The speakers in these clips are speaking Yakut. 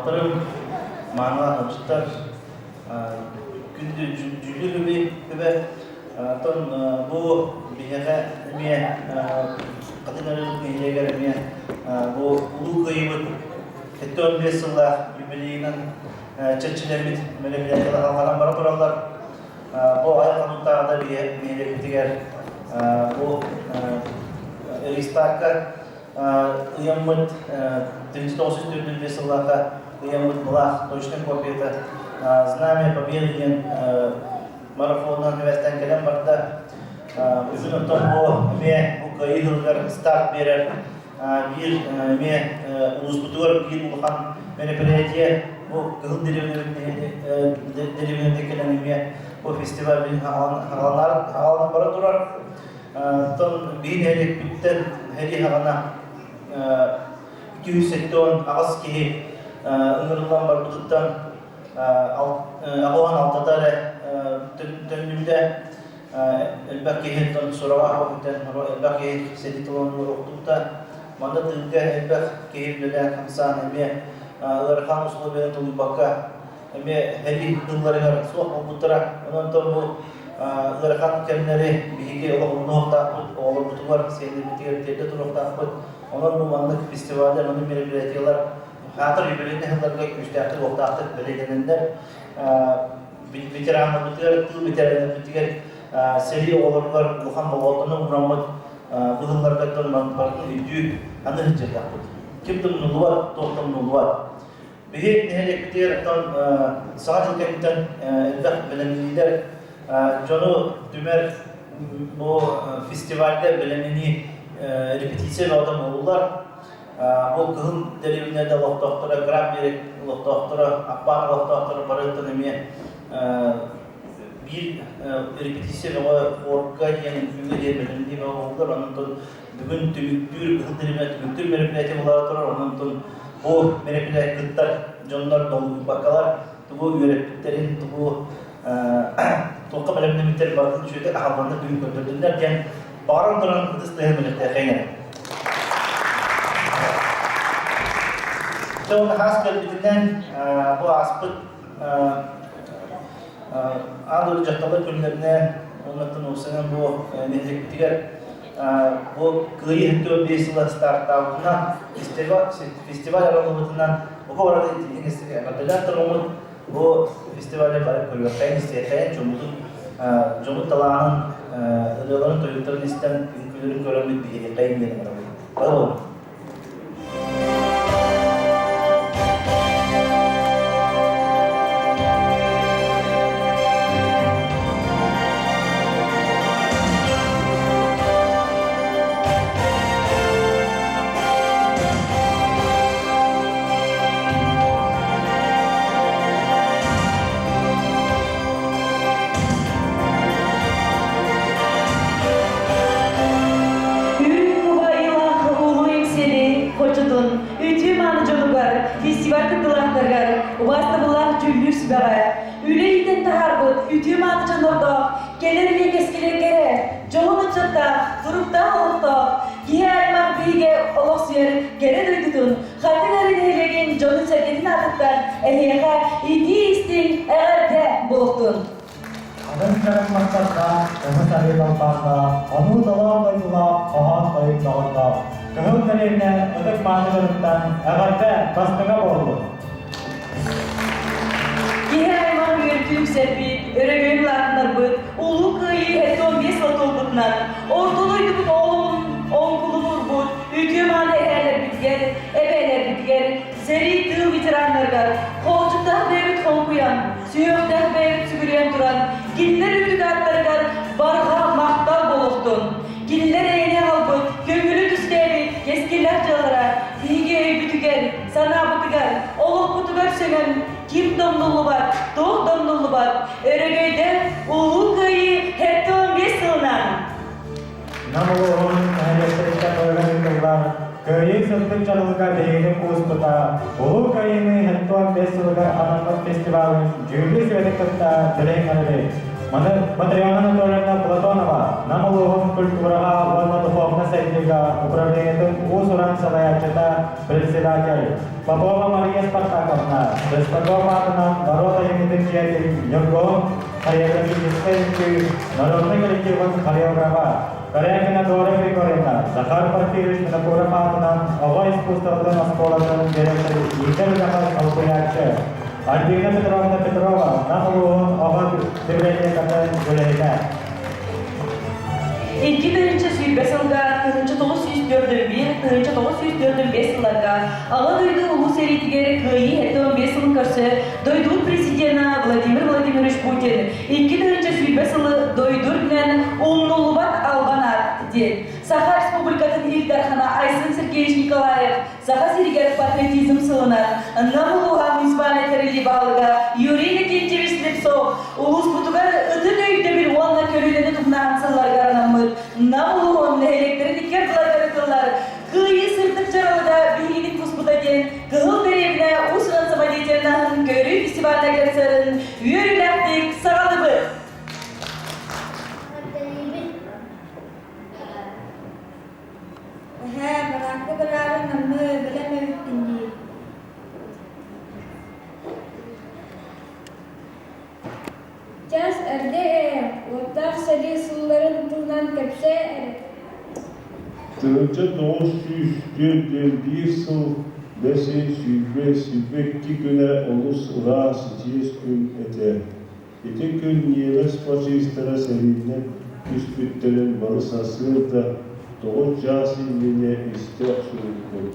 Уолаттарым, маанылаах ыалдьыттар, күндү дьүүллүүр үбэ, оттон бу биһиэхэ эмиэ Хатыҥ Арыыбыт нэһилиэгэр эмиэ бу Улуу Кыайыыбыт 75 сыллаах юбилейынан чэрчилэммит мероприятиелар халҕанан бара тураллар. Бу айах хонуктааҕыта нэһилиэкпитигэр бу Рейхстагка ыйаммыт 1945 сыллаахха ыйаммыт былаах точнай копията Знамя Победы диэн марафонунан үөстэн кэлэн барда. Бүгүн оттон бу эмиэ бу Кыайыы сылыгар старт биэрэр биир эмиэ улууспутугар биир улахан мероприятие бу Кыһыл дэриэбинэтэ кэлэн эмиэ бу фестиваль билин хаҕаланар бара турар. Оттон биһи нэһилиэкпиттэн сэрии хаҕана 278 киһи ыҥырыллан барбытыттан 86-та эрэ төннүбүтэ. Элбэх киһи сураҕа оһуттан элбэх киһи сэрии толонугар охтубута. Манна тыылга элбэх киһи үлэлээн хамсаан эмиэ ыарахан усулуобуйаны тулуйбакка эмиэ сэрии тылларыгар суох буолбуттара. Онон бу ыарахан кэмнэри биһиги олоҕурдуохтаахпыт, оҕолорбутугар, сиэннэрбитигэр тиэрдэ туруохтаахпыт. Онон бу маннык фестиваллар, маннык мероприятиелар хаатыр юбилейный сылларга күүстээхтик, уохтаахтык бэлиэтэнэннэр ветераннарбытыгар, тыыл ветераннарбытыгар сэрии оҕолоругар улахан болҕомтону уураммыт быһылларга барытын өйдүү аны сылдьыахтаахпыт. Ким да умнуллубат, туох да умнуллубат. Биһи нэһилиэкпитигэр оттон Саҥа дьыл кэнниттэн элбэх бэлэмнииллэр дьону түмэр бу фестивальга бэлэмнэнии репетиция бөҕөтө буолуллар. Бу Кыһыл дэриэбинэ да олохтоохторо, Гранд Берег олохтоохторо, Аппаан олохтоохторо барыттан эмиэ биир репетиция бөҕө хорга диэн, үҥкүүгэ диэн бэлэмнии бөҕө буолуллар. Онон бүгүн түмүктүүр, Кыһыл дэриэбинэ түмүктүүр мероприятие буолара турар. Онон бу мероприятие кыттар дьоннор долгуйбаккалар тугу үөрэппиттэрин, тугу туохха бэлэмнэммиттэрин барытын үчүгэйдик аһалланна бүгүн көрдөрдүннэр диэн баҕаран туран ытыс тыаһын бэлэхтээххин эрэ. Дьэ уонна хаас кэлбитинэн бу ааспыт аан дойду дьахталлар күннэринэн уонна уопсайынан бу нэһилиэкпитигэр бу Кыайыы 75 сыла стартаабытынан фестиваль арыллыбытынан бука барыта итинник эҕэрдэлээн туруммут бу фестивальы бары көрүөххэйин, истиэххэйин, дьоммутун дьоммут талаанын, ырыаларын, тойуктарын истэн, үҥкүүлэрин көрөммүт биһириэххэйин диэн ыҥырабыт. Бары буолуҥ! Үрүҥ кубайылаах улуу Эҥсиэли хочотун үтүө мааны дьонугар, фестиваль кыттыылаахтарыгар убаастабыллаах дьүүллүүр сүбэҕэ, үлэ иитэн таһаарбыт үтүө мааны дьоннордоох, кэлэр үйэ кэскилэ кэрэ, дьоһун ыччаттаах, туруктаах олохтоох, киһи аймах биһигэ олохсуйар кэрэ дойдутун Хатыҥ Арыы нэһилиэгин дьонун-сэргэтин аатыттан эһиэхэ итии-истиҥ эҕэрдэ буолуохтун! Атын дьарык мастардаах, көмүс арыы далбааннаах, хонуу толоон дойдулаах, хоһоон тойук доҕордоох. Кыһыл дэриэбинэ ытык мааны дьонуттан эҕэрдэ бастыҥа буоллун! Киһи аймах үөрдүү үксэппит, өрөгөйүн улаатыннарбыт, Улуу Кыайыы 75 сыл туолбутунан, Орто дойдубут оҕолорун оҥкулун уурбут үтүө-мааны эһээлэрбитигэр, эбээлэрбитигэр, сэрии тыыл ветераннарыгар холдьуктаах бэйэбит хоҥкуйан, сүһүөхтээх бэйэбит сүгүрүйэн туран, кинилэр үрдүк ааттарыгар барҕа махтал буолуохтун! Кинилэр эйэни аҕалбыт, көҥүлү түстээбит кэскиллээх дьыалалара биһиги өйбүтүгэр, санаабытыгар, олохпутугар сөҥөн ким да умнуллубат, туох да умнуллубат, өрөгөйдөн Улуу Кыайыы 75 сылынан! Нам улууһун нэһилиэктэриттэн бөлөгөн ыытыллар Кыайыы сырдык дьарылыга биһигини кууспута Улуу Кыайыыны 75 сылыгар анаммыт фестивалын дьүүллүүр сүбэтин кытта билиҥ эрэбит. Матрена Анатольевна Платонова, Нам улууһун культураҕа уонна духовнай сайдыыга управлениетын уус-уран салайааччыта, председатель Попова Мария Спартаковна, Шестаков аатынан норуот айымньытын дьиэтин Ньургуһун хореографическай үҥкүү народнай коллективын хореографа Корякина Дора Григорьевна, Захар Порфирьевич Винокуров аатынан оҕо искусствотын оскуолатын директор иитэр үлэҕэ солбуйааччы Альбина Петровна Петрова, Нам улууһун оҕо библиотекатын үлэһитэ. 2020 сылга 1941 1945 сылларга Аҕа дойду Улуу сэриитигэр Кыайыы 75 сылын көрсө дойдубут президена Владимир Владимирович Путин 2020 сылы дойду үрдүнэн умнуллубат албан аат диэн Саха Республикатын Ил Дархана Айсен Сергеевич Николаев Саха сиригэр патриотизм сылынан Нам улууһа муниципальнай тэриллии баһылыга Юрий Иннокентьевич Слепцов улууспутугар ытык өйдөбүл уонна көлүөнэни туһунаан сылларыгар анаммыт Нам улууһун нэһилиэктэрин икки ардыларыгар ыытыллар Кыайыы сырдык дьаралыга биһигини куспута диэн Кыһыл дэриэбинэ уус-уран самодеятельноһын көрүү фестивальнай концерын үөрүүлээхтик саҕалыыбыт! Эһээ, бараакка бараары Наммы бэлэм эбиппин дии. Час эрдэ ээ, уоттаах сэрии сылларын туһунан кэпсээ эрэ. 1941 сыл бэс ый 20-22 күнэ олус ыраас итиэс күн этэ. Ити күн ньиэмэс фашистара сэриинэн түспүттэрин бары сарсыарда 9 чаас иннинэ истэ охсубуппут.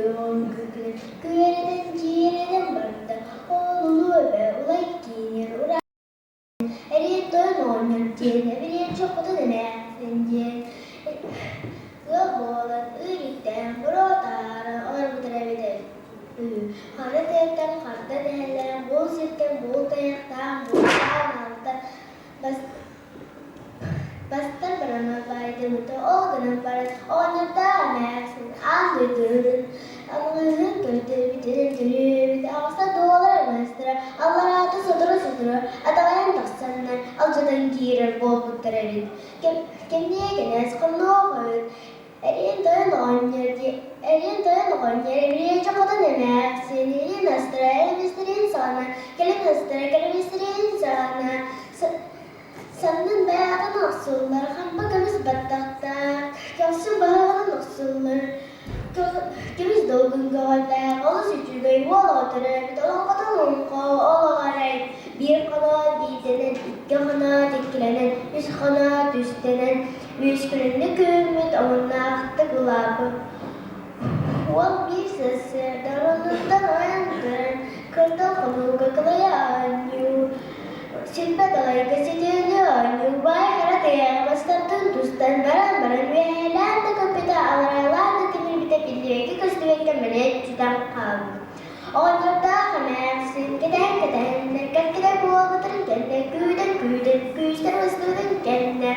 тойоҕун күүкүнэн күөрэтэн дьиэрэтэн барда. Ол улуу эбэ улай киинир ура Эриэн тойон оҕонньор диэн, эбириэн чоппутун эмээхсин диэн ыал буолан ыырыйтаан буруо таһааран олорбуттара эбитэ үһү. Хара тыаттан харда дэһэллэрин буул сиртэн буул тайахтаан бултаан алтан Бастар барама баайдаммыта, ол гынан баран оҕонньордоох эмээхсин аан дойдуһун аныгыһын көрдөрбүтүнэн төрүөбүт аҕыста дуолар маастара аллараата сотору-сотору атаҕайан тахсаннар алдьатан киирэр буолбуттар эбит. Кэмниэ кэнээс хоннуох эбит Эриэн тойон оҕонньор эриэн тойон оҕонньор эбириэчэ хотон эмээхсин илин астара эрэмистэрин саҕана кэлин астара кэлимистэрин саҕана Саннын бэйэҕин охсуллар, хампа көмүс баттахтаах, көхсүн баһаҕынан охсуллар, көмүс долгун көҕүллээх, олус үчүгэй уол оҕо төрөөбүт олоҥхотун олоҥхо олоҕорой биир хоноот биирдэнэн, икки хоноот иккилэнэн, үс хоноот үстэнэн, үөскүлүннүк күһүммүт омуннаахтык улааппыт. Уол биир сарсыарда оронуттан ойон туран, кырдал хонууга кылайа оонньуу, Силбэ далайга ситиини оонньуу баай хара тайаҕы мастартан тустан баран-баран үөһээлээн да көппүтэ, алларалаан да тимирбитэ биллибэккэ көстүбэккэ мэлийэ сүтэн хаалбыт. Оҕонньордоох эмээхсин кэтэһэн-кэтэһэннэр кэккэлэр буолбуттарын кэннэ күүтэн-күүтэн күүстэр быстыбытын кэннэ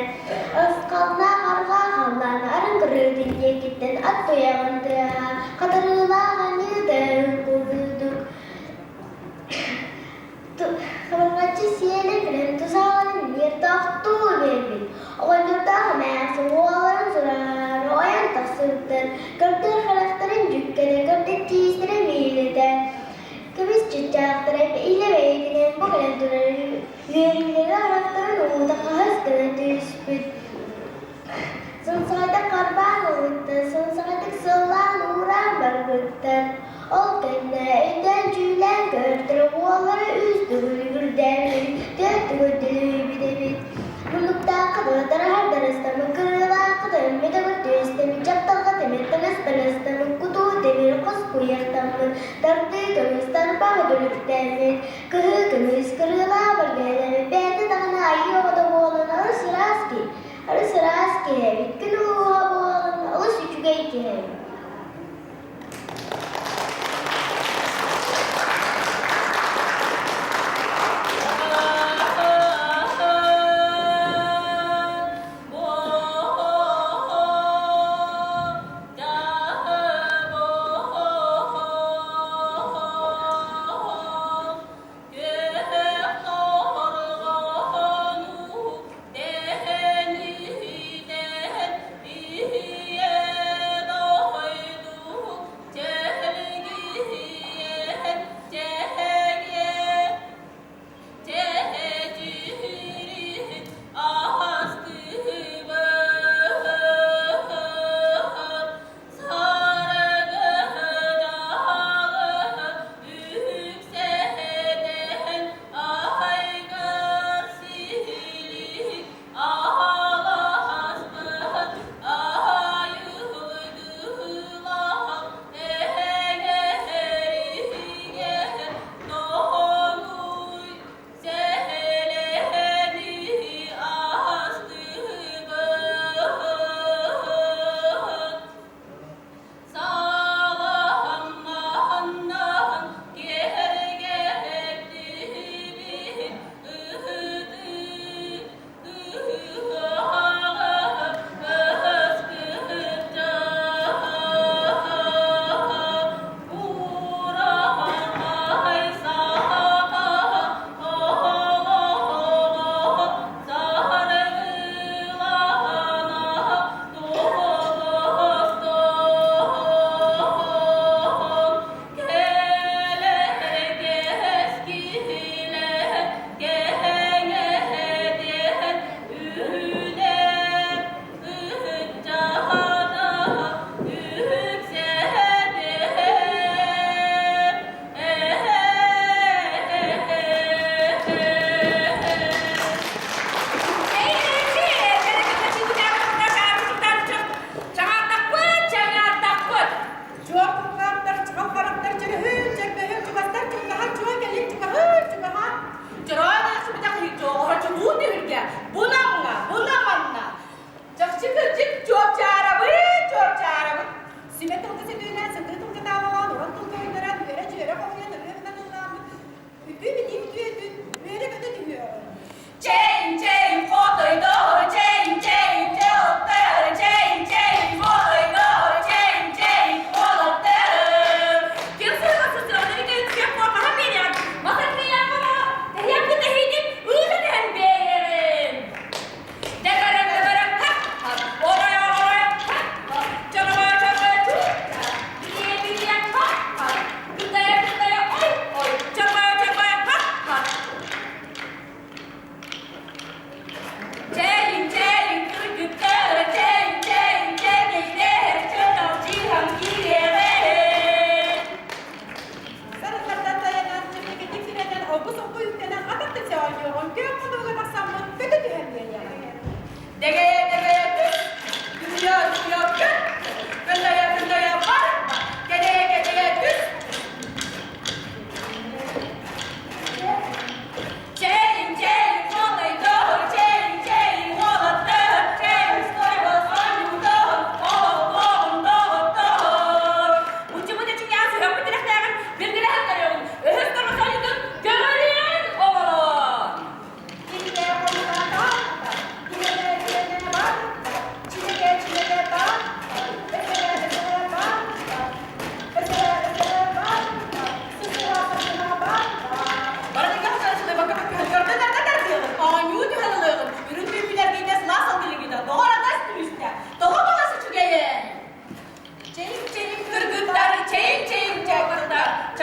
ысхаллаах арҕаа халлаан арын кырыытын диэкиттэн ат туйаҕын тыаһа хатарыылаах аньыы тыаһын курдук Хабарҕаччы сиэлэ күлэн тусааларын эмиэ тохтуу биэрбит. Оҕонньордоох эмээхсин уолларын сураһаары ойон тахсыбыттар, көрдөр харахтарын дьүккэтэ, көрдөр тиистэрэ миилэтэ, көмүс чыычаахтара илэ бэйэтинэн бу кэлэн турар үөрүүлэрэ харахтарын уута хаһыс гына түспүт. Сымсаҕайдык харбаан ылбыттар, сымсаҕайдык сыллаан уураан барбыттар. Ол кэннэ өйдөөн-дьүүллээн көртөрө уоллара үс төгүл үрдээбит, түөрт төгүл төлүүбүт эбит. Муннуктаахха дылы дарыстаммыт, кырыылаахха төнмүт төгүл түөстэммит, дьапталга тимир таҥас таҥастаммыт, кутуу тимир хос куйахтаммыт, тардыы көмүс тарбах үтүлүктэммит, кыһыы көмүс кырыылаах бэргэһэлэммит, бэйэтэ даҕаны айыы оҕото буолан алыс ыраас киһи, алыс ыраас киһи эбит, күн улууһа буолан олус үчүгэй киһи эбит. Күөх торҕону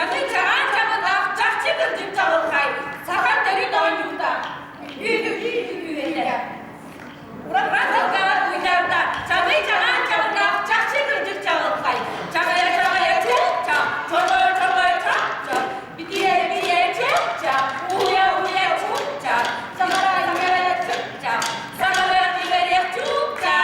Чаҥый чаҕаан чабырҕах чахчы кырдьык чаҕылхай, саха төрүт оонньуута. Үһү-үһү Уран тылга уйдарда чаҥый чаҕаан чабырҕах чахчы кырдьык чаҕылхай. Чаҕайа чаҕайа чук-чах, чорбойо чорбойо чах-чах, битийэ битийэ чук-чах, уһуйа уһуйа чук-чах, саҥара саҥара чук-чах, саҥара тигэриэх чук-чах.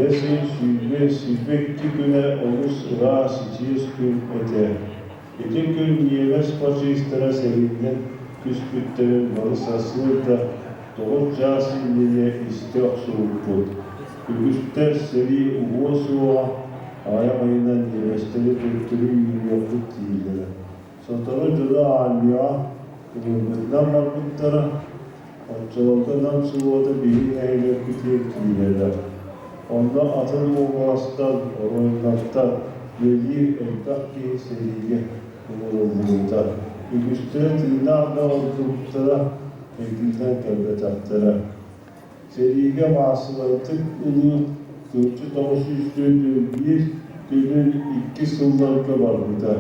Бэс ый 20 22 күнэ олус ыраас ичигэс күн этэ. Ити күн ньиэмэс фашистара сэриинэн түспүттэрин бары сарсыарда 9 чаас иннинэ истэ охсубуппут. Үгүстэр сэрии уһуо суоҕа, аҕыйах ыйынан ньиэмэстэри төттөрү үүрүөхпүт дииллэрэ. Сотору дьону армияҕа ыҥырбытынан барбыттара. Оччолорго Нам селота биһиги нэһилиэкпитигэр киирэрэ. Онно атын уобаластан, оройуоннартан үлэлиир элбэх киһи сэриигэ ыҥырыллыбыта. Үгүстэрэ тыыннаах да ордубуттара, эргиллэн кэлбэтэхтэрэ. Сэриигэ маассабайдык ылыы 1941 күнүн 2 сылларга барбыта.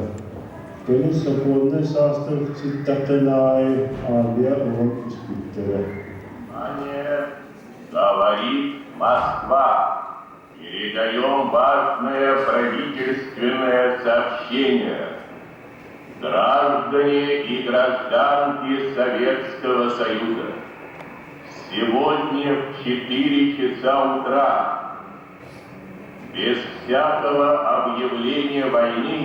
Кэлин сокуоннай саастар ситтэхтэринэ аайы армия ылан испиттэрэ. Внимание! Говорит Москва! Передаем важное правительственное сообщение. Граждане и гражданки Советского Союза, сегодня в 4 часа утра, без всякого объявления войны,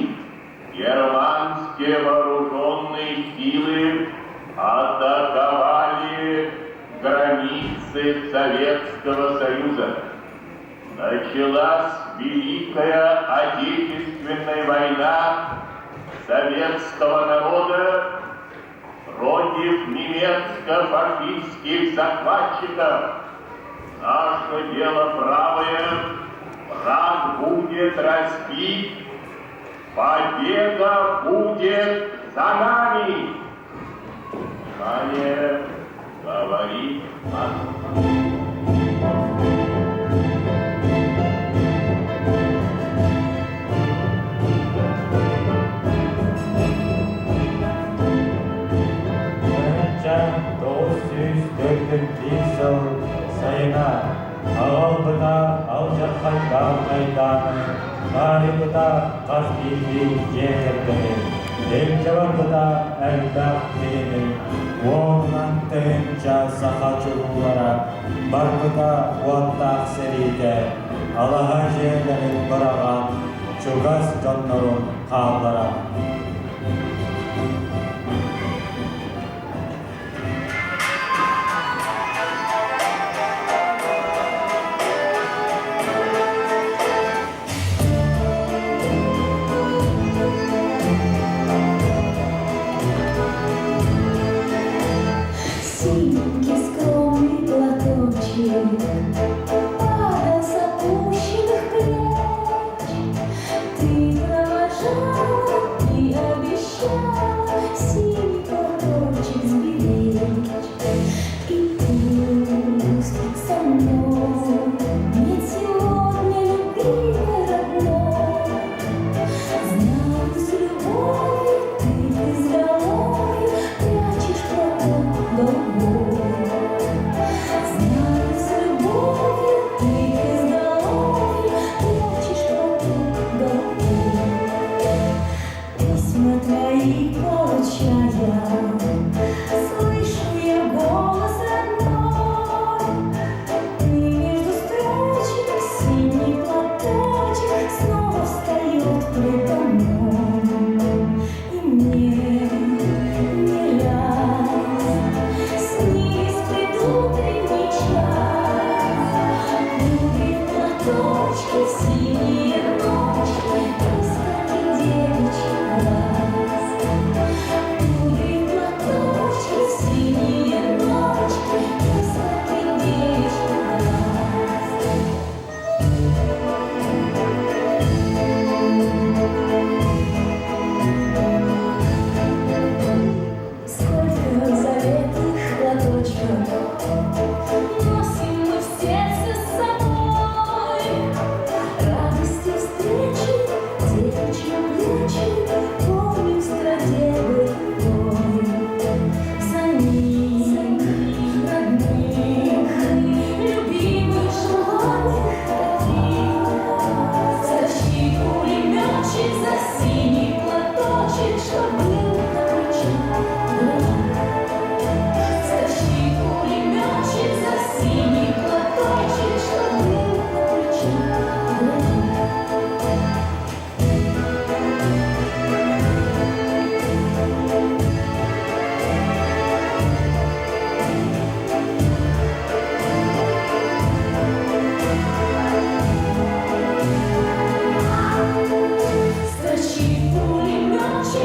германские вооруженные силы атаковали границы Советского Союза. Началась Великая Отечественная война советского народа против немецко-фашистских захватчиков. Наше дело правое, враг будет разбит, победа будет за нами. Внимание, говорит Москва. 1941 сыл сайына аҕалбыта алдьархайдаах айдааны, таарыйбыта хас биирдии дьиэ кэргэни, илдьэ барбыта элбэх киһини, 10-тан тыһыынча саха чулуулара барбыта уоттаах сэриигэ, алаһа дьиэлэрин быраҕан, чугас дьоннорун хаалларан. Синенький скромный платочек падал с опущенных плеч. Ты провожала и обещала синий платочек сберечь. И пусть со мной нет сегодня любимой родной, знаю, с любовью ты к изголовью прячешь платок голубой. Знаю, с любовью ты к изголовью прячешь платок голубой. Письма твои получая, слышу я голос родной. Ты между строчек синий платочек снова встает предо мной. И мне не раз снились предутренний час. Кудри в платочке, синие ночи, искорки девичьих глаз.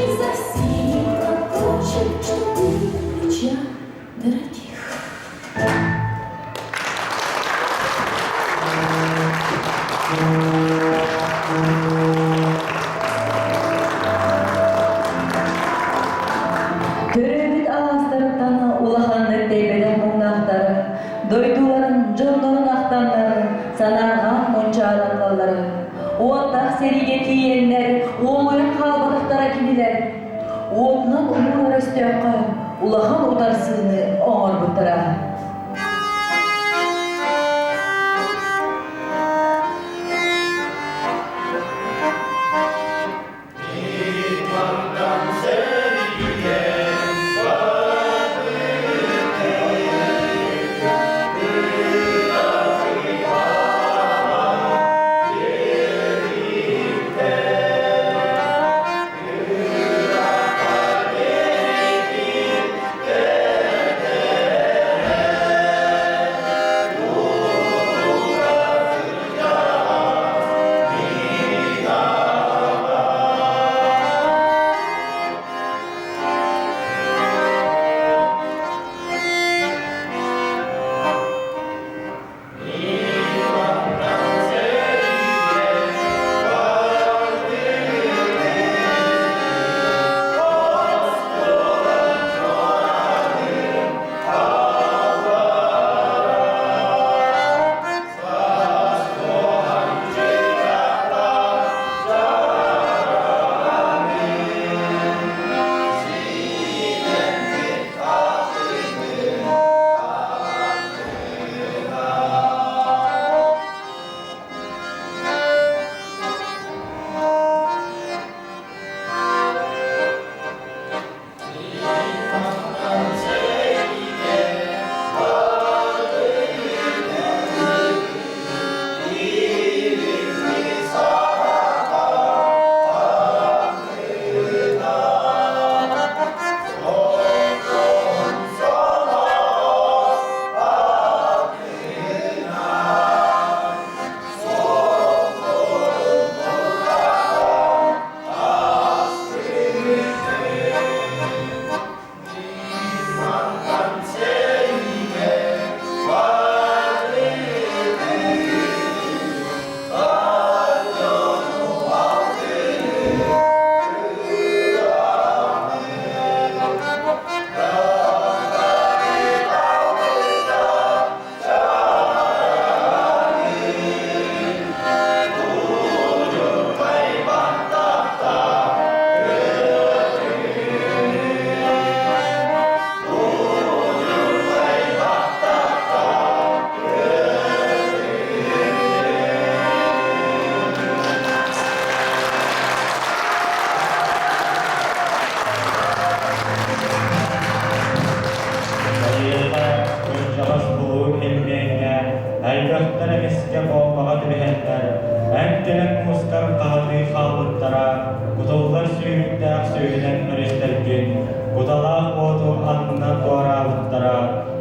За синим платочек, что был на плечах дорогих. Төрөөбүт алаастарыттан улаханнык тэйбэтэх муҥнаахтар, дойдуларын, дьоннорун ахтаннар, санаарҕаан мунчаараллаллар. Уоттаах сэриигэ тиийэннэр, уолуйан хаалбатахтара кинилэр. Уотунан умуурар өстөөххө улахан утарсыыны оҥорбуттара. Байыаннай кырдьаҕас улуу кэлбиэҥҥэ элбэхтэр эмискэ буомбаҕа түбэһэннэр, эн кэлэн муускар хаһытыы хаалбыттара, кутуллар сүүрүктээх сүүһүнэн өрүстэргин, куталаах уоту аннынан туораабыттара,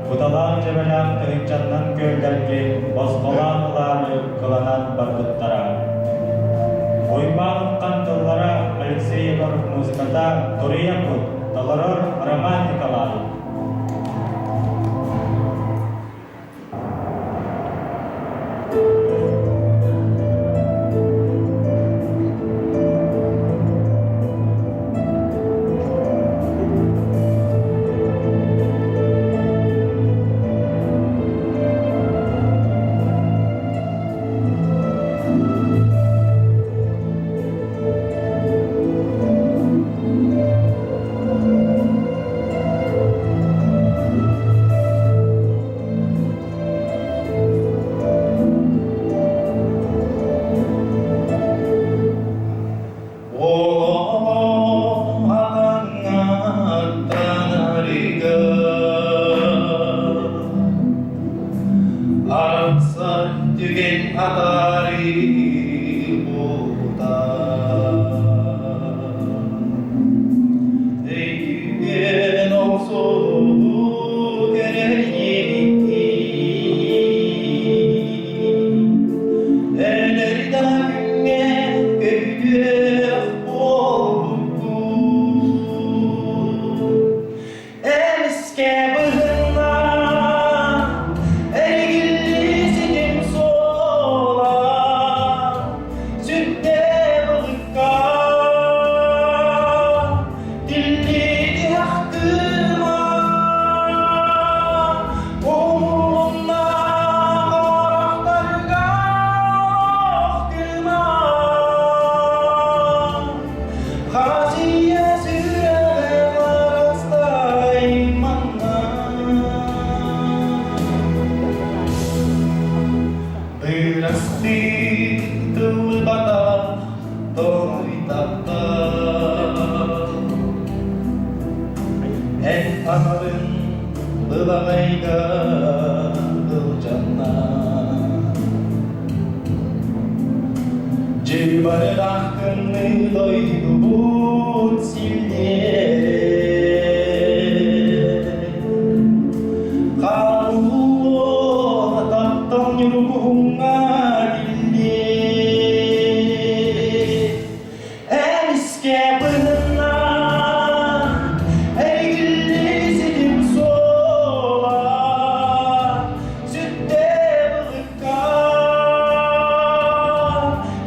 куталаах дьэбэлээх тыһыынчаннан күөллэргин босхолоон ылаары кыланан барбыттара. Уйбаан Уххан тыллара Алексей Егоров музыката Туруйа кут, толорор Роман Николаев. Арахсар түгэн атаарыы Өйдүүгэн охсуу кэрэйиэбиккин Өлөр да күҥҥэ көйдүөх буолбуккун. Сананабын ылаҕайга ылдьанна. Дьыбардаах тымныы дойдубут силлиэ. Хааллыа таптал ньургуһуҥҥа тиллиэ. Эмискэ быһынна эргиллии ситим суола сүттэ былыкка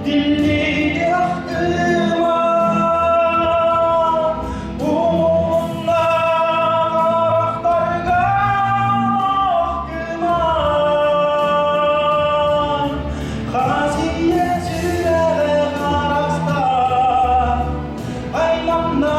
тиллиити ахтыма умунна харахтарга охтума Хасия сүрэҕэ хараста айманна.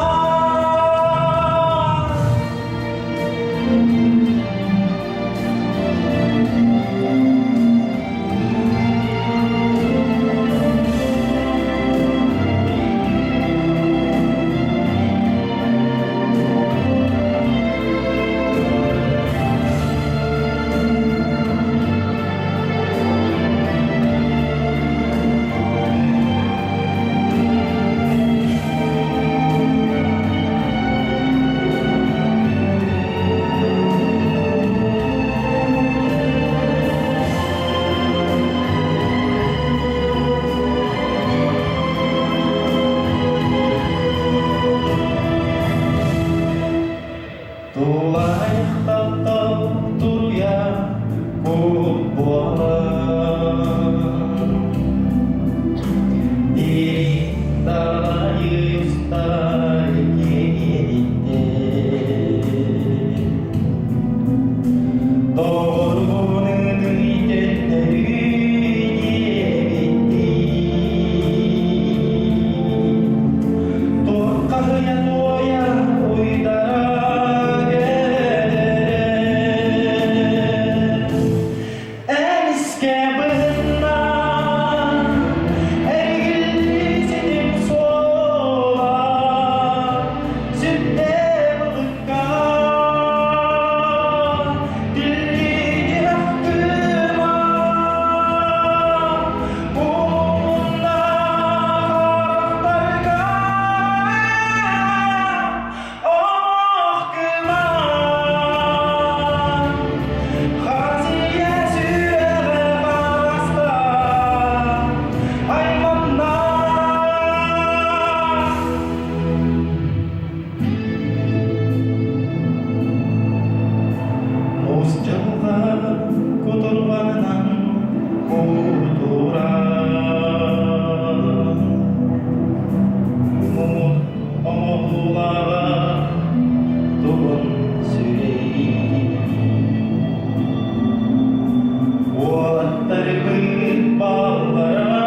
Тулаайах таптал туруйа кут буолан Дириҥ далайы устар киэниттэн Доҕорбун ытый төннөрүү диэбиттии Туоххаһыйа туойа уйдара кэлэрэ Эмискэ быһынна эргиллии ситим суола сүттэ былыкка тиллиити ахтыма Умна харахтарга ох кымаан Хасия сүрэҕэ хараста айманна. Муус дьылҕа кутурҕанынан кутуран, муҥур оҥоһуулааҕа тугун сүрэй. Уолаттарбыт бааллара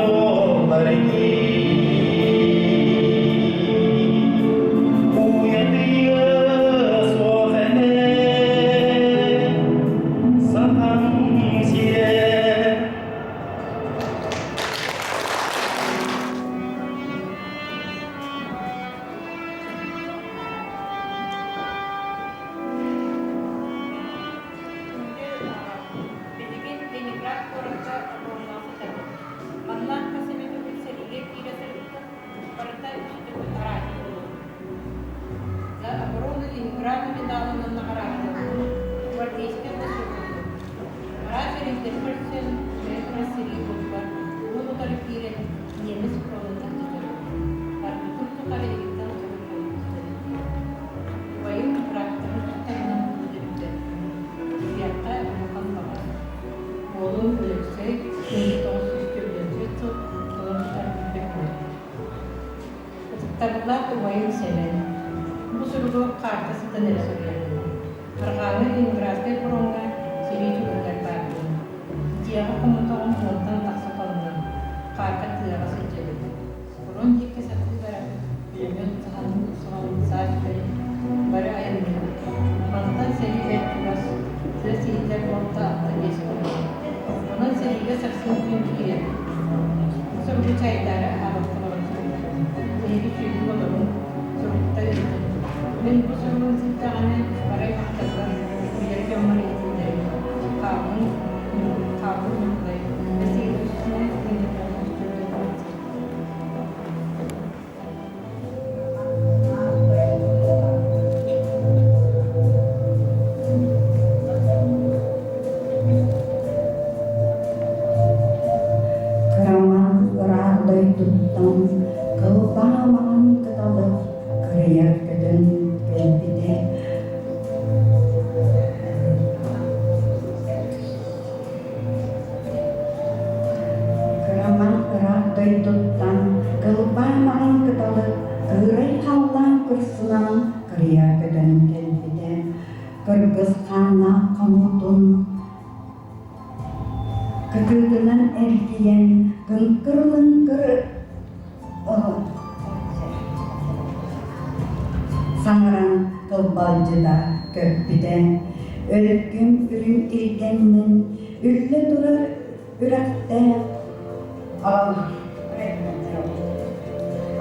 буоллар дии. Уйатыйа суох этэ Сахам сирэ. Билигин Ленинград куоракка обороннаах сытабыт. Манна хас эмэ төгүл сэриигэ киирэ сырыттым, барыта үс төгүл араадьыйа буоллум. За оборону Ленинграда медалынан наҕараадаланным, гвардейскай босуобуйдум. Араас эрэйдэри көрсөн, бэйэ сэрии буолбар, уон утары киирэн, немец фронун алдьатарым. Барбытым тухары игиттэн утары буолбуттар. Убайым тракторын туттарынан өлөрбүтэ. Үһүөххэ улахан баҕа. Уолум Өлөксөй 1924 сыл кулун тутар бүппүт. Ытыктабыллаах убайым Сэмэн. Бу суругу хаарта сытан эрэ суруйабын. Арҕааҥҥы Ленинградскай фроҥҥа сэрии түгэнигэр баарбын. Дьиэҕэ хоммотоҕум уонтан тахса хонно. Хаарга тыаҕа сылдьабыт. Фронт диэки сатыы барабыт, бүлүмүөт саһан суһалын саа сүтэн, бары айанныыбыт. Мантан сэрии бэрт чугас, тыа сиһитэ орто 6-5 буолла. Онон сэриигэ сарсын күн киирэбит. Суругу чайдаары аһаабакка олорон суруйдум. Эһиги сүүрдүк олоруҥ, суруктар ыытыҥ. Мин бу суругу Уурун ситтэҕинэ бары аймахтарбар, билэр дьоммор иһитиннэрэбин. Хаабын, хаабын Ньукулай, бэсиэдэ тыынчаттан үстүрдэн Кыраман ыраах дойдуттан кылбаа маҥан кыталык кырыйар көтөн кэлбитэ. Кыраман ыраах дойдуттан кылбаа маҥан кыталык кыырай халлаан кырсынан кырыйа көтөн кэлбитэ. Кыргыс хааннаах хонуутун кытыытынан эргийэн кыҥкыр-лыҥкыр саҥаран тылбалдьыта көппүтэ. Өлгөм үрүҥ илгэннэн үллэ турар үрэхтээх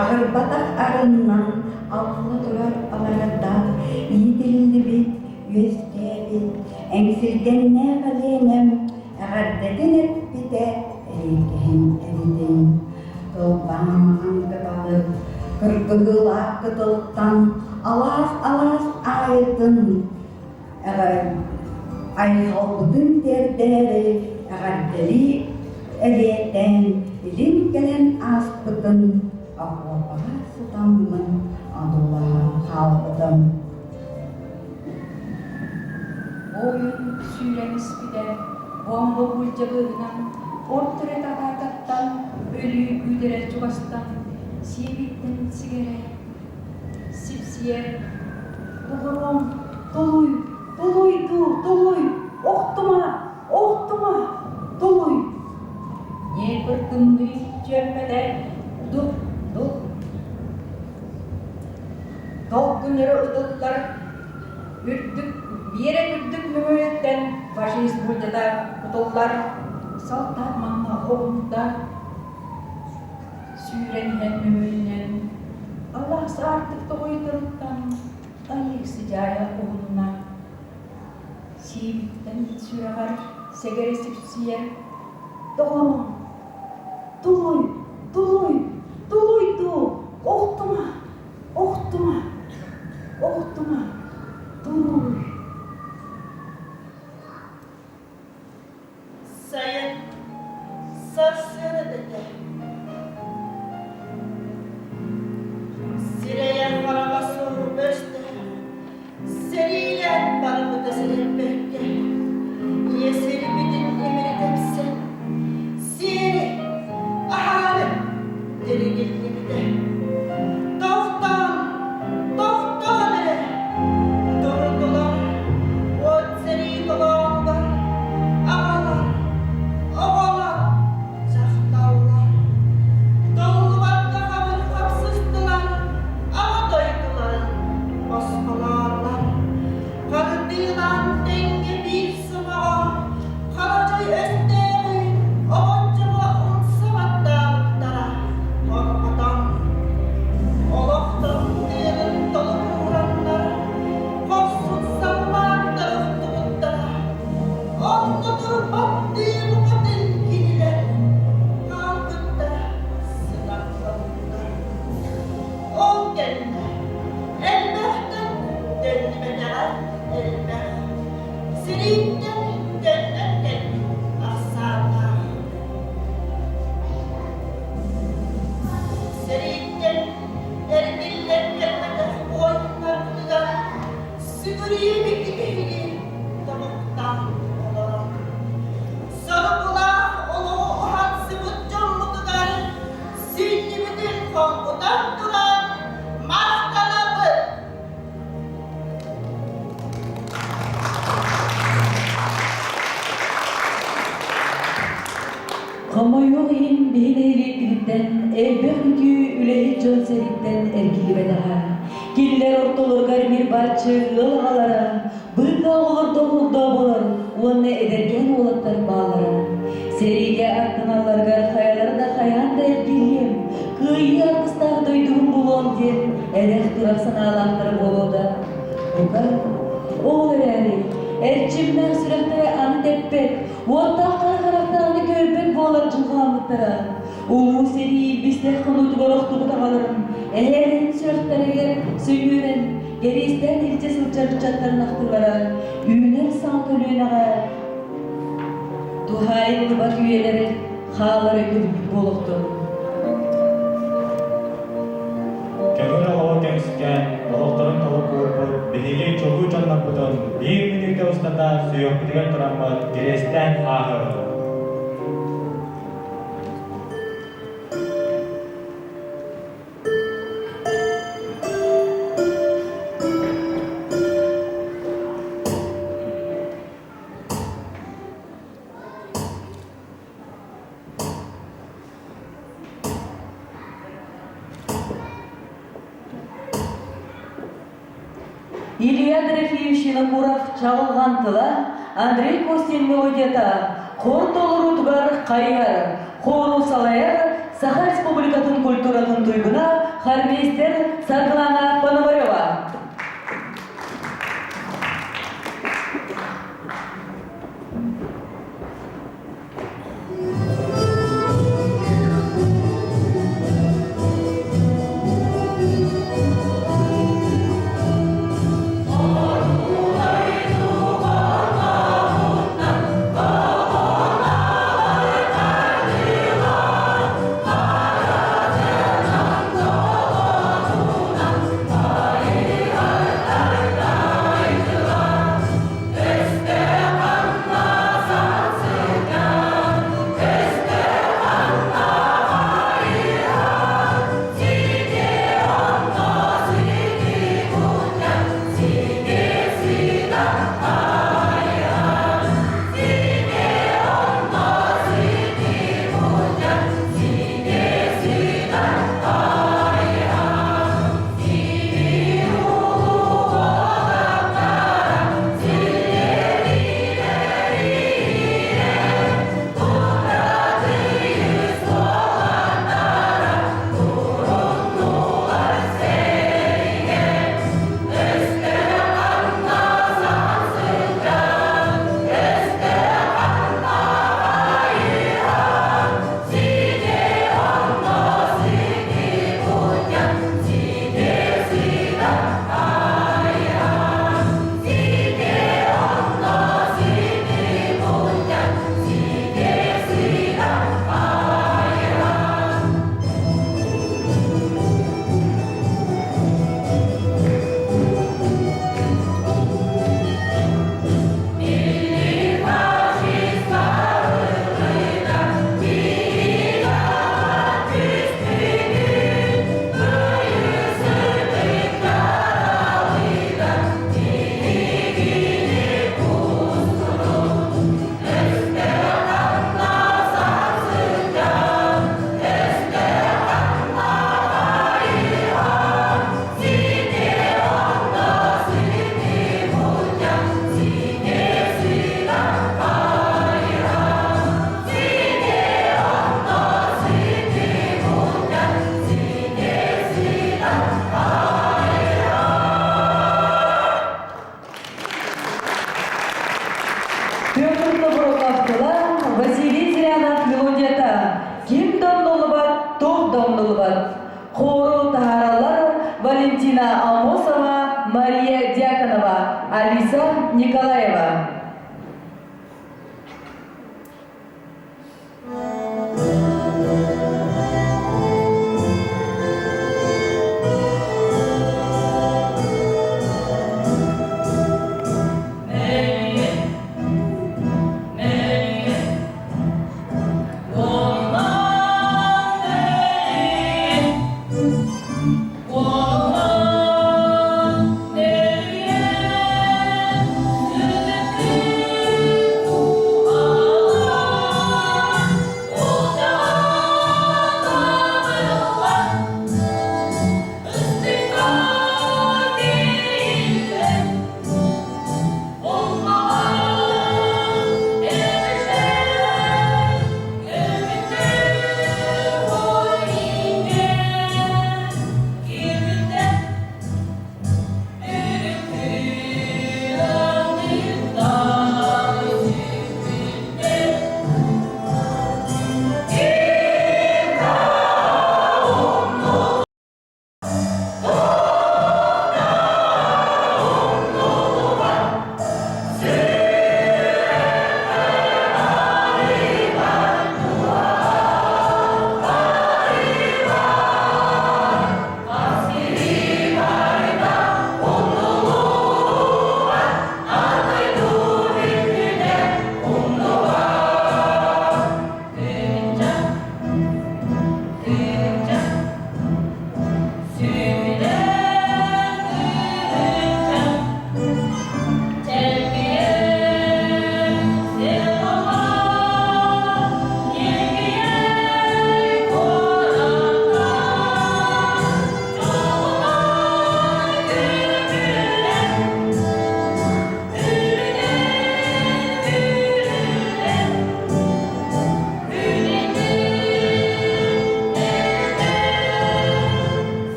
аһырбатах арыннан алла турар алардаах иитиллибит, үөскээбит эҥсилгэннээх Элиэнэм эҕэрдэтин эппитэ эриэккэһин эбитин. Кылбаамаҕан кыталык, кыргыһыылаах кытылтан алаас-алаас аайытын Айхалбытын тиэрдээри эҕэрдэлии элиэтээн илин кэлэн ааспытын окуопаҕа сытаммын одуулаһан хаалбытым. Буойун сүүрэн испитэ, буомба буулдьа быыһынан орто эрэ атаакаттан өлүү күүтэрэ чугастан сиэбиттэн сигэрэ Сипсийэр, доҕоруом, толуй, толуй дуу, толуй, охтума, охтума, толуй. Днепр тымныы чүөмпэтэ дук дук долгун өрө ытыллар үрдүк биэрэк үрдүк мөҥүөттэн фашист буулдьата кутуллар салтаат манна оҕунта Сүүрэн иһэн мөҥүөннэн, алаас аартык тоҕойдоруттан тайык сыдьаайа уһунна. Сиибиттэн сүрэҕэр сэгэрэ сипсийэр, «Доҕорум, тулуй, тулуй, тулуй дуу, охтума, охтума, охтума, тулуй!» Сайын сарсыарда этэ. Сирэйэ-хараҕа суох өстөөх, сэриилээн барбыта сэлэппэккэ, ийэ сирбитин имири тэпсэн, сиэри, аһаары тиригиллибитэ. Тохтоон, тохтоон эрэ, турдулар, уот сэрии толоонугар аҕалар, оҕолор, дьахталлар. Толлубакка хабыр хапсыстылар, аҕа дойдуларын босхолооллор. Хардыылаан тэҥҥэ биир сомоҕо харадьай өстөөҕү оҕоччоҕо умса баттаабыттара хорҕотон. Олохторун тыынын толук уураннар, хорсун саллааттар охтубуттара. Онно турбаттыы букатын кинилэр хаалбыттара сытан хоммуттар. Ол кэннэ элбэхтэн төннүбэтэҕэ элбэх. Сирииттэн төннөн кэлбит ахсааннаах. Сэрииттэн эргиллэн кэлбэтэх буойуннарбытыгар сүгүрүйэбит биһиги тобуктаан олорон. Сорукулаах олоҕу уһансыбыт дьоммутугар сүнньүбүтүн хоҥкутан туран махтанабыт! Хомойуох иһин биһи нэһилиэкпититтэн элбэх үтүө үлэһит дьон сэриттэн эргиллибэтэҕэ. Кинилэр ортолоругар ньирбаччы ыал аҕалара, быыкаа оҕолордоох уонна эдэркээн уолаттар бааллара. Сэриигэ аттаналларыгар хайалара да хайаан да эргиллиэм, кыайыы аргыстаах дойдубун булуом диэн эрэх-турах санаалаахтара буолуо да. Бука, ол эрээри, эрчимнээх сүрэхтэрэ аны тэппэт, уоттаах хара харахтар аны көрбөт буолар дьылҕаламмыттара. Улуу сэрии илбистээх хонуутугар охтубут аҕаларын, эһээлэрин сүрэхтэригэр сөҥүөрэн, кэриэстээн илдьэ сылдьар ыччаттарын ахтыылара үүнэр саҥа көлүөнэҕэ туһаайыллыбат үйэлэри хаалар өйдөбүнньүк буолуохтун. Көҥүл олоҕу көмүскээн, олохторун толук уурбут биһиги чулуу дьоннорбутун биир мүнүүтэ устата сүһүөхпүтүгэр тураммыт кириэстээн ааһыаҕыҥ. Илья Дорофеевич Винокуров чаҕылҕан тыла, Андрей Костин мелодията хор толоруутугар хайыһар, хору салайар Саха Республикатын культуратын туйгуна хормейстер Саргылана Пономарева. Петр Тобуроков Василий Зырянов мелодията «Ким домнулубат, туох домнулубат». Хору таһаараллар Валентина Амосова, Мария Дьяконова, Алиса Николаева.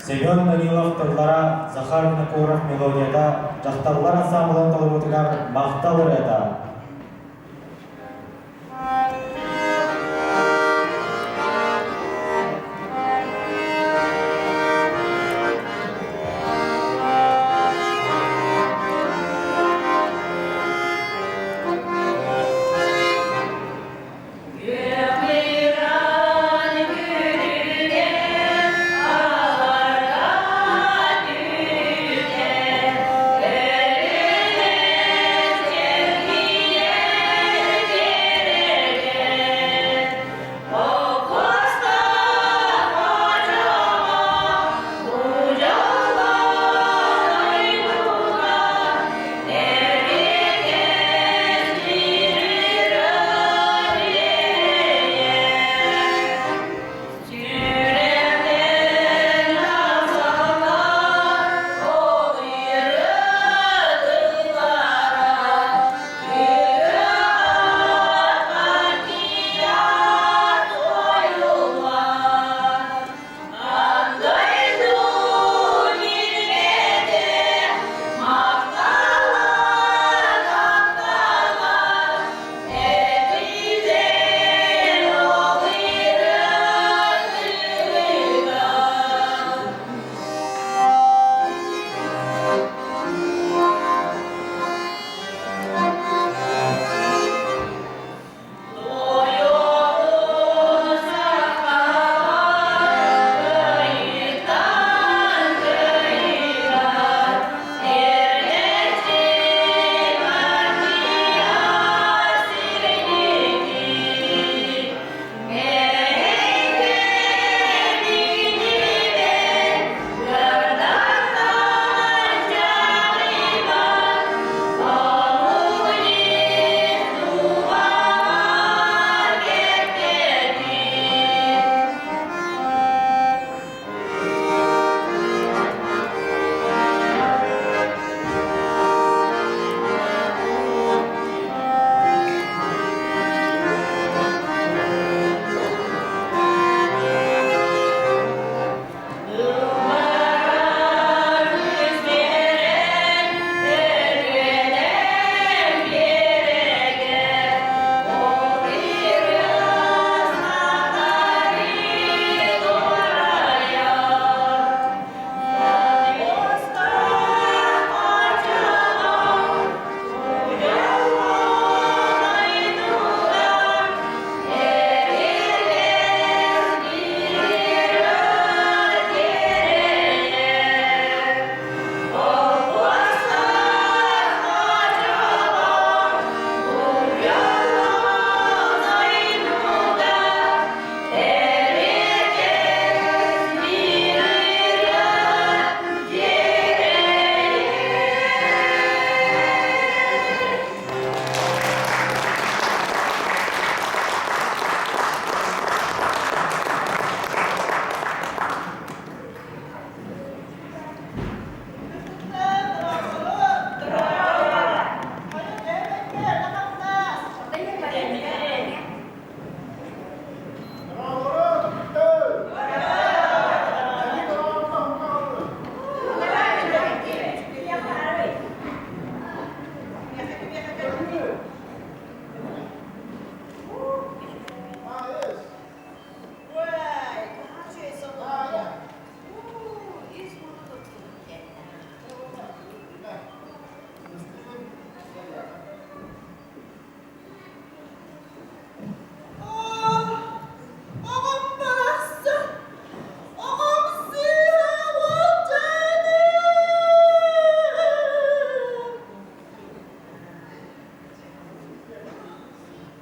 Семен Данилов тыллара, Захар Винокуров мелодията, дьахталлар ансаамбылын толоруутугар махтал ырыата.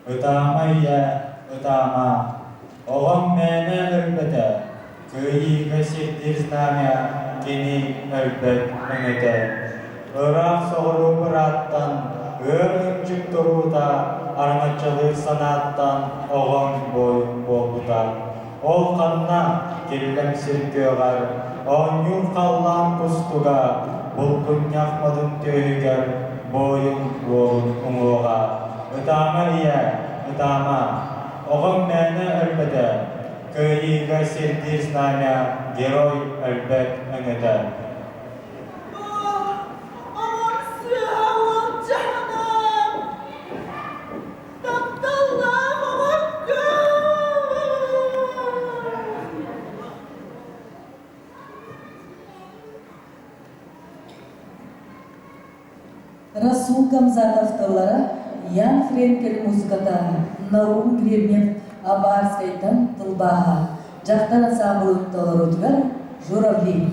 Ытаама ийэ, ытаама, оҕоҥ мээнэ өлбөтө, кыайыыга сирдиир знамя кини өлбөт өҥөтө. Ыраах соҕуруу бырааттан, ыар ынчык туруута, араҥаччылыыр санааттан оҕоҥ буойун буолбута. Ол ханна, киллэм сир күөҕэр, оонньуур халлаан кустуга, булгунньах модун түөһүгэр буойун уолун уҥуоҕа. Ытаама ийэ, ытаама, оҕоҥ мээнэ өлбөтө. Кыайыыга сирдиир знамя Герой өлбөт өҥөтө. Расул Гамзатов тыллара Ян Френкель музыката Наум Гребнев Абаарскайтан тылбааһа дьахтар ансаамбылын толоруутугар Журавли.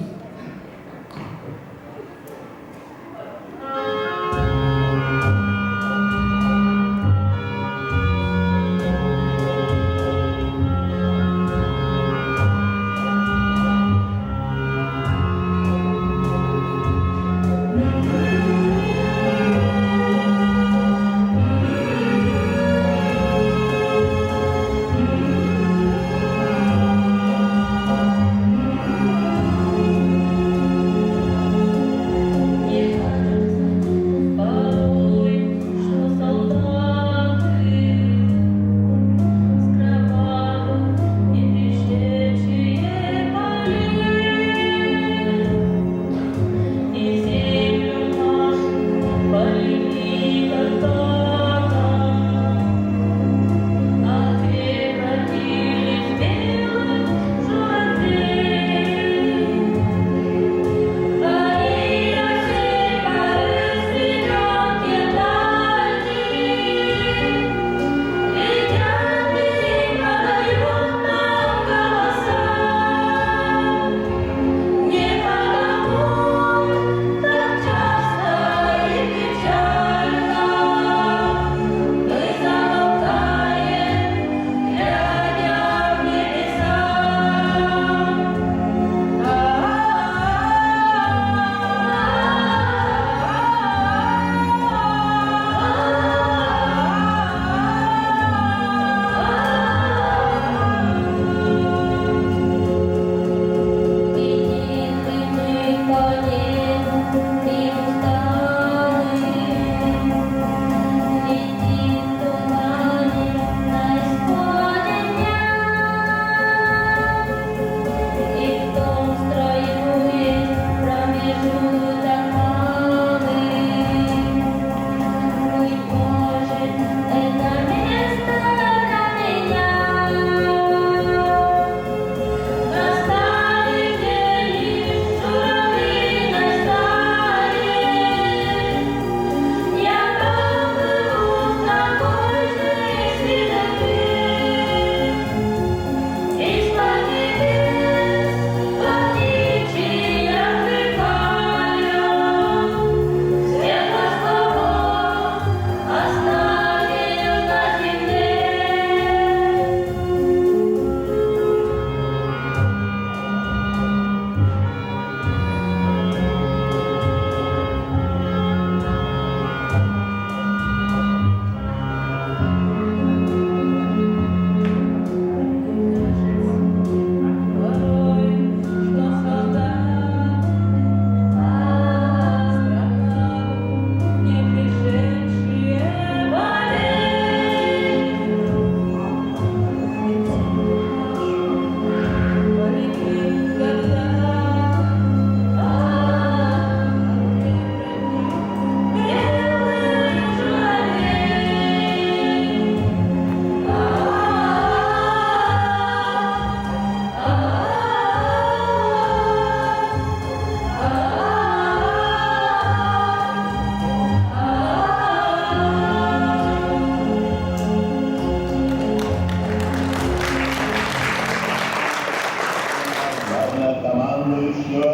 Главнокомандующего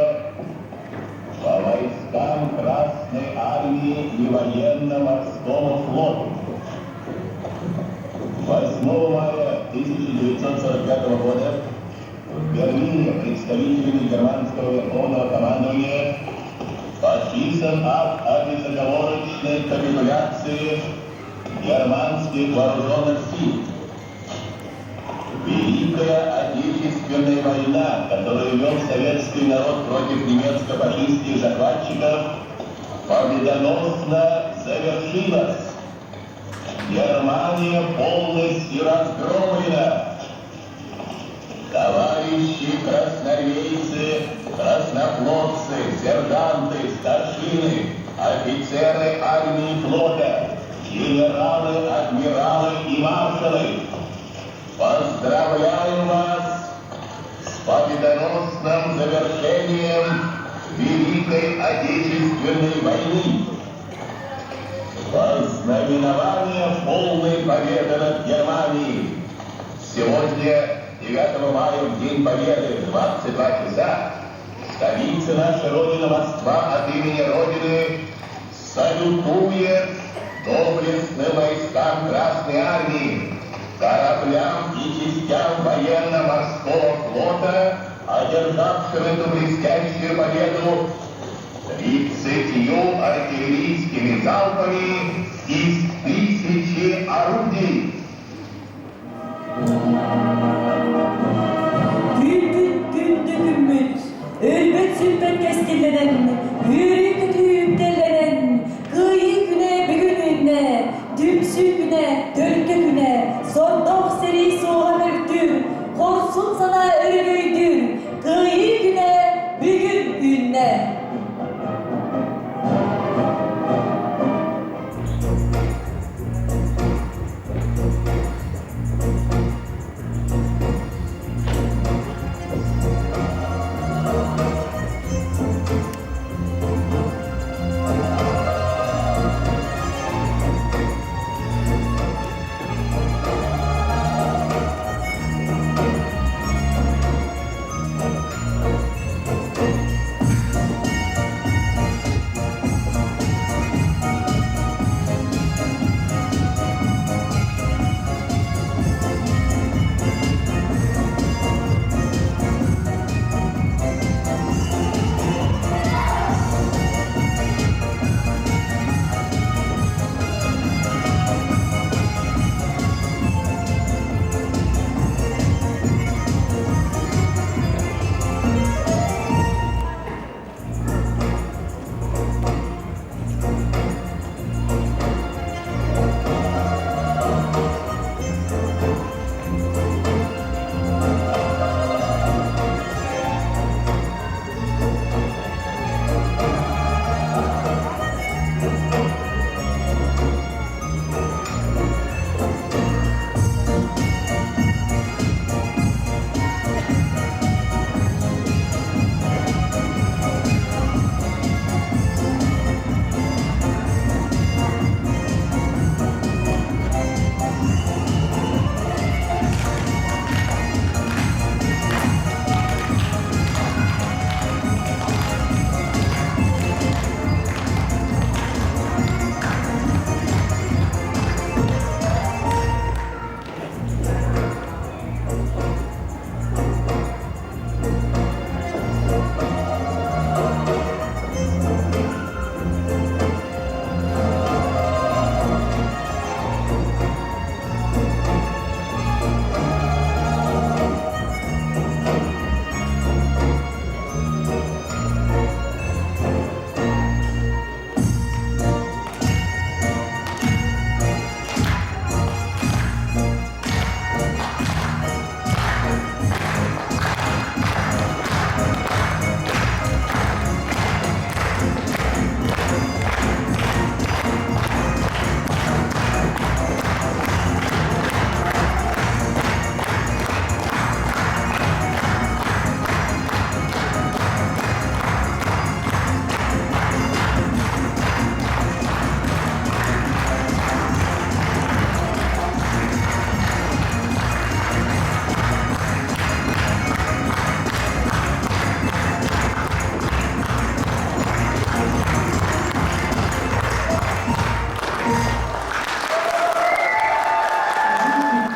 по войскам Красной Армии и военно-морскому флоту. 8 мая 1945 года в Берлине представителями германского верховного командования подписан акт о безоговорочной капитуляции германских вооруженных сил. Великая Отечественная война, которую вел советский народ против немецко-фашистских захватчиков, победоносно завершилась. Германия полностью разгромлена. Товарищи красноармейцы, краснофлотцы, сержанты, старшины, офицеры армии флота, генералы, адмиралы и маршалы, поздравляем вас с победоносным завершением Великой Отечественной войны. Во знаменование полной победы над Германией. Сегодня, 9 мая, в День Победы, в 22 часа, столица нашей Родины Москва от имени Родины салютует доблестным войскам Красной Армии, кораблям и частям военно-морского флота, одержавшим эту блестящую победу 30 артиллерийскими залпами из 1000 орудий. Түүппүт күндү күммүт, өлбөт сүппэт кэскиллэнэн, үөрүү көтүү үктэллэнэн, кыайыы күнэ бүгүн үүннэ, түмсүү күнэ, төлкө күнэ, сордоох сэрии суоҕа мөлтүүр, хорсун санаа өрөгөйдүүр, кыайыы күнэ бүгүн үүннэ.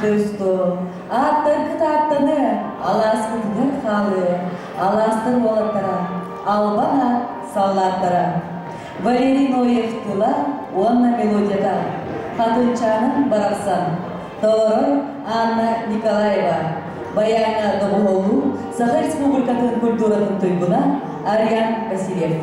Дөстө, аттаргыт аттаны, алааскытыгар хаалыы, алаастар уолаттара, албан аат саллааттара. Валерий Ноев тыла уонна мелодията, Хатынчаанын барахсан, толорор Анна Николаева, баяҥҥа доҕуһуоллуу Саха Республикатын культуратын туйгуна Ариан Васильев.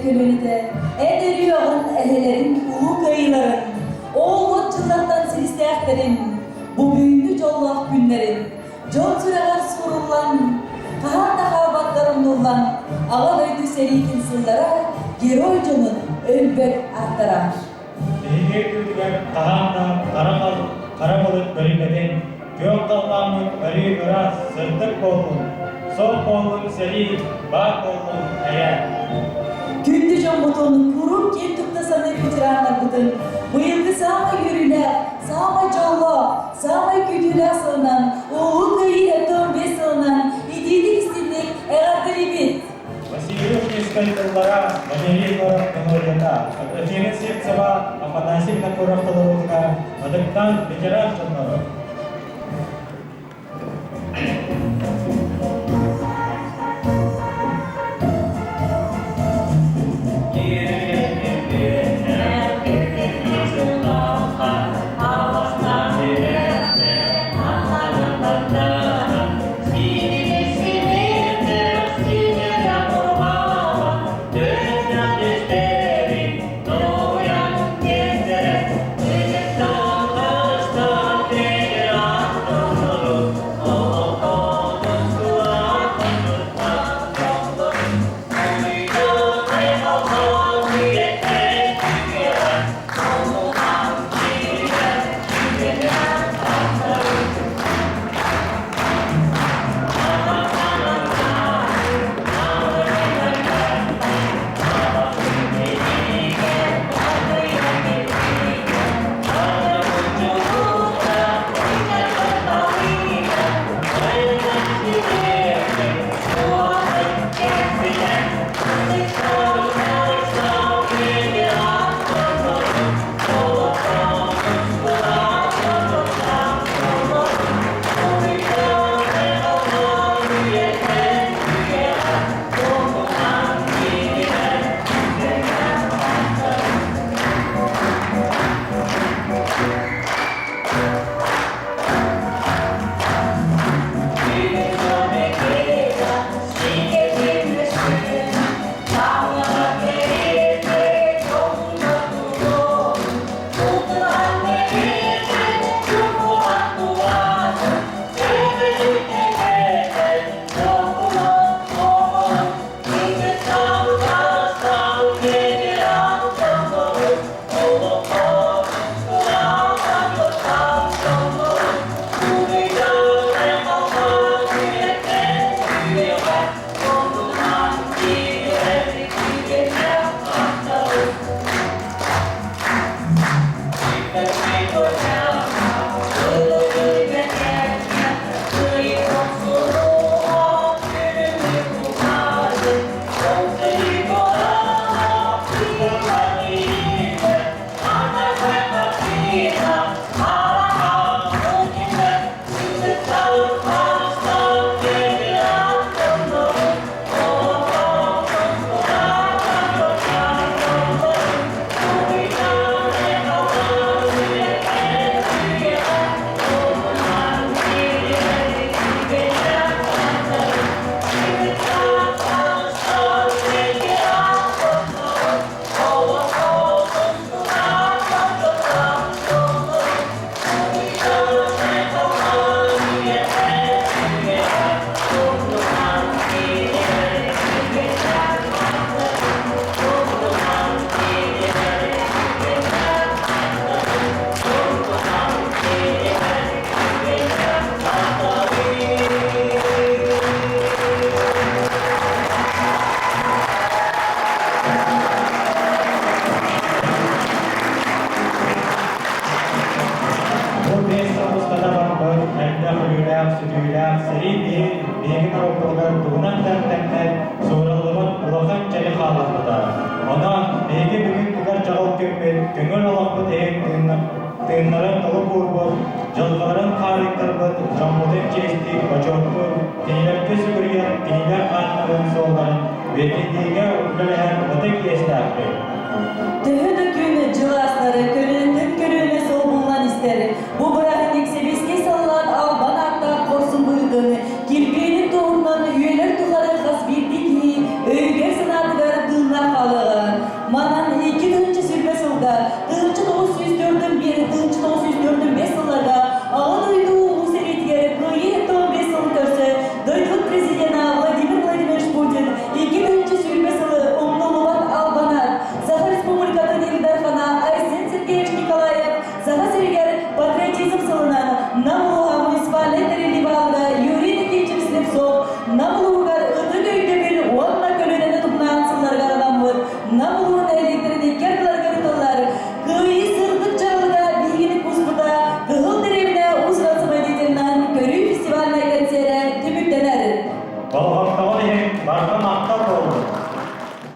көлүөнэтэ эн өрүү аҕын эһэлэрин улуу кыайыыларын, ол уот дьыллартан силистээхтэрин, бу бүгүҥҥү дьоллоох күннэрин дьон сүрэҕэр суоруллан, хаһан да хаалбаттар умнуллан, Аҕа дойду сэриитин сыллара герой дьонун өлбөт ааттара. Биһиги күүтүгэр хаһан да хара хара былыт бөрүйбэтин, күөх халлааммыт өрүү ыраас, сырдык буоллун, суох буоллун сэрии, баар буоллун эйэ. Күндү дьоммутун куруук киэн тутта саныыр ветераннарбытын быйылгы саамай үөрүүлээх, саамай дьоллоох, саамай күүтүүлээх сылынан, Улуу Кыайыы 75 сылынан итиитик-истинник эҕэрдэлиибит! Василий Ушницкай тыллара Валерий Егоров мелодията, Аграфена Сивцева, Афанасий Винокуров толоруутугар Мадыктан ветеран дьоннору. Бу биэс сыл устата барбыт элбэх өлүүлээх, сүтүүлээх сэрии биһиги норуоппутугар тугунан да эмтэммэт, суураллыбат улахан дьайы хаалларбыта. Онон биһиги бүгүн тыгар чаҕыл күммүт, көҥүл олохпут иһин тыыннарын толук уурбут, дьылҕаларын хаарыйтарбыт дьоммутун чиэстиир, бочуоттуур, кинилэргэ сүгүрүйэр, кинилэр ааттарын-суолларын үйэтитиигэ үлэлэһэр ытык иэстээхпит. Төһө да күн дьыл аастары.